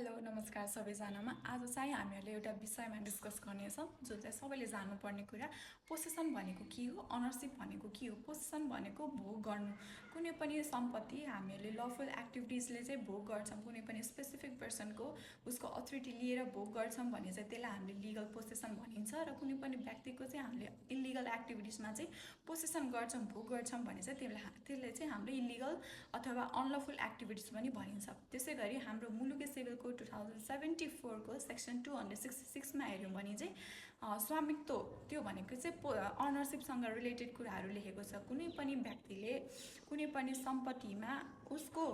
Hello नमस्कार सबैजनामा आज चाहिँ हामीहरूले एउटा विषयमा डिस्कस गर्नेछौँ जो चाहिँ सबैले जान्नुपर्ने कुरा पोसेसन भनेको के हो अनरसिप भनेको के हो पोसेसन भनेको भोग गर्नु कुनै पनि सम्पत्ति हामीहरूले लफुल एक्टिभिटिजले चाहिँ भोग गर्छौँ कुनै पनि स्पेसिफिक पर्सनको उसको अथोरिटी लिएर भोग गर्छौँ भने चाहिँ त्यसलाई हामीले लिगल पोसेसन भनिन्छ र कुनै पनि व्यक्तिको चाहिँ हामीले इलिगल एक्टिभिटिजमा चाहिँ पोसेसन गर्छौँ भोग गर्छौँ भने चाहिँ त्यसले चाहिँ हाम्रो इलिगल अथवा अनलफुल एक्टिभिटिज पनि भनिन्छ। त्यसै गरी हाम्रो मुलुकी सिभिल कोड 2074 को सेक्सन 266 मा हेर्यौँ भने चाहिँ स्वामित्व त्यो भनेको चाहिँ अनरसिपसँग रिलेटेड कुराहरू लेखेको छ। कुनै पनि व्यक्तिले कुनै पनि सम्पत्तिमा उसको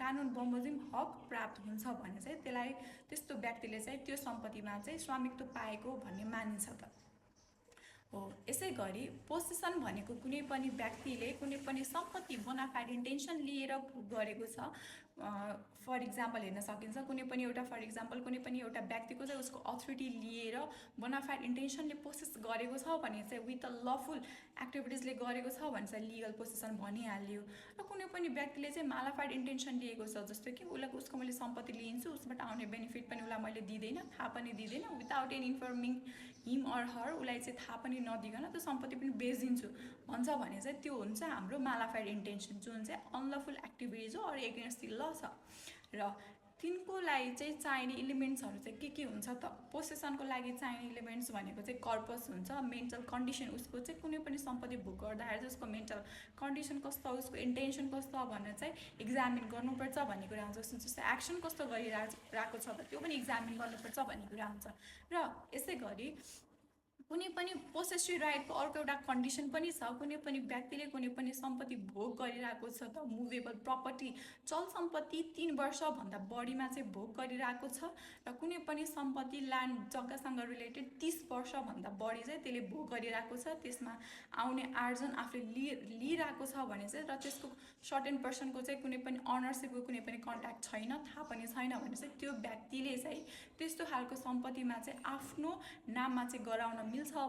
कानुन बमोजिम हक प्राप्त हुन्छ भने चाहिँ त्यसलाई त्यस्तो व्यक्तिले चाहिँ त्यो सम्पत्तिमा चाहिँ स्वामित्व पाएको भन्ने मानिन्छ त हो। यसै गरी पोसेसन भनेको कुनै पनि व्यक्तिले कुनै पनि सम्पत्ति बोनाफाइड इन्टेन्सन लिएर गरेको छ। फर इक्जाम्पल हेर्न सकिन्छ कुनै पनि एउटा कुनै पनि एउटा व्यक्तिको चाहिँ उसको अथोरिटी लिएर बोनाफाइड इन्टेन्सनले पोसेस गरेको छ भने चाहिँ विथ अ लफुल एक्टिभिटिजले गरेको छ भने चाहिँ लिगल पोसेसन भनिहाल्यो। र कुनै पनि व्यक्तिले चाहिँ मालाफाइड इन्टेन्सन लिएको छ जस्तो कि उसको मैले सम्पत्ति लिन्छु उसबाट आउने बेनिफिट पनि उसलाई मैले दिँदैन थाहा पनि दिँदैन विदाउट एनी इन्फर्मिङ हिम अर हर उसलाई चाहिँ थाहा पनि नदिकन त्यो सम्पत्ति पनि बेचिदिन्छु भन्छ भने चाहिँ त्यो हुन्छ हाम्रो मालाफाइड इन्टेन्सन जुन चाहिँ अनलफुल एक्टिभिटिज हो अर एगेन्स्ट द ल छ। र तिनको लागि चाहिँ चाहिने इलिमेन्ट्सहरू चाहिँ के हुन्छ त पोसेसनको लागि चाहिने इलिमेन्ट्स भनेको चाहिँ कर्पस हुन्छ मेन्टल कन्डिसन उसको चाहिँ कुनै पनि सम्पत्ति भोग गर्दाखेरि चाहिँ उसको मेन्टल कन्डिसन कस्तो उसको इन्टेन्सन कस्तो भनेर चाहिँ इक्जामिन गर्नुपर्छ भन्ने कुरा हुन्छ। जस्तो एक्सन कस्तो गरिरहेको छ त त्यो पनि इक्जामिन गर्नुपर्छ भन्ने कुरा हुन्छ। र यसै गरी कुनै पनि पोसेसरी राइटको अर्को एउटा कन्डिसन पनि छ। कुनै पनि व्यक्तिले कुनै पनि सम्पत्ति भोग गरिरहेको छ त मुभेबल प्रपर्टी चल सम्पत्ति 3 वर्षभन्दा बढीमा चाहिँ भोग गरिरहेको छ र कुनै पनि सम्पत्ति ल्यान्ड जग्गासँग रिलेटेड 30 वर्षभन्दा बढी चाहिँ त्यसले भोग गरिरहेको छ त्यसमा आउने आर्जन आफूले लिइरहेको छ भने चाहिँ र त्यसको सर्टेन पर्सनको चाहिँ कुनै पनि अनरसिपको कुनै पनि कन्ट्याक्ट छैन थाहा पनि छैन भने चाहिँ त्यो व्यक्तिले चाहिँ त्यस्तो खालको सम्पत्तिमा चाहिँ आफ्नो नाममा चाहिँ गराउन मिल्छ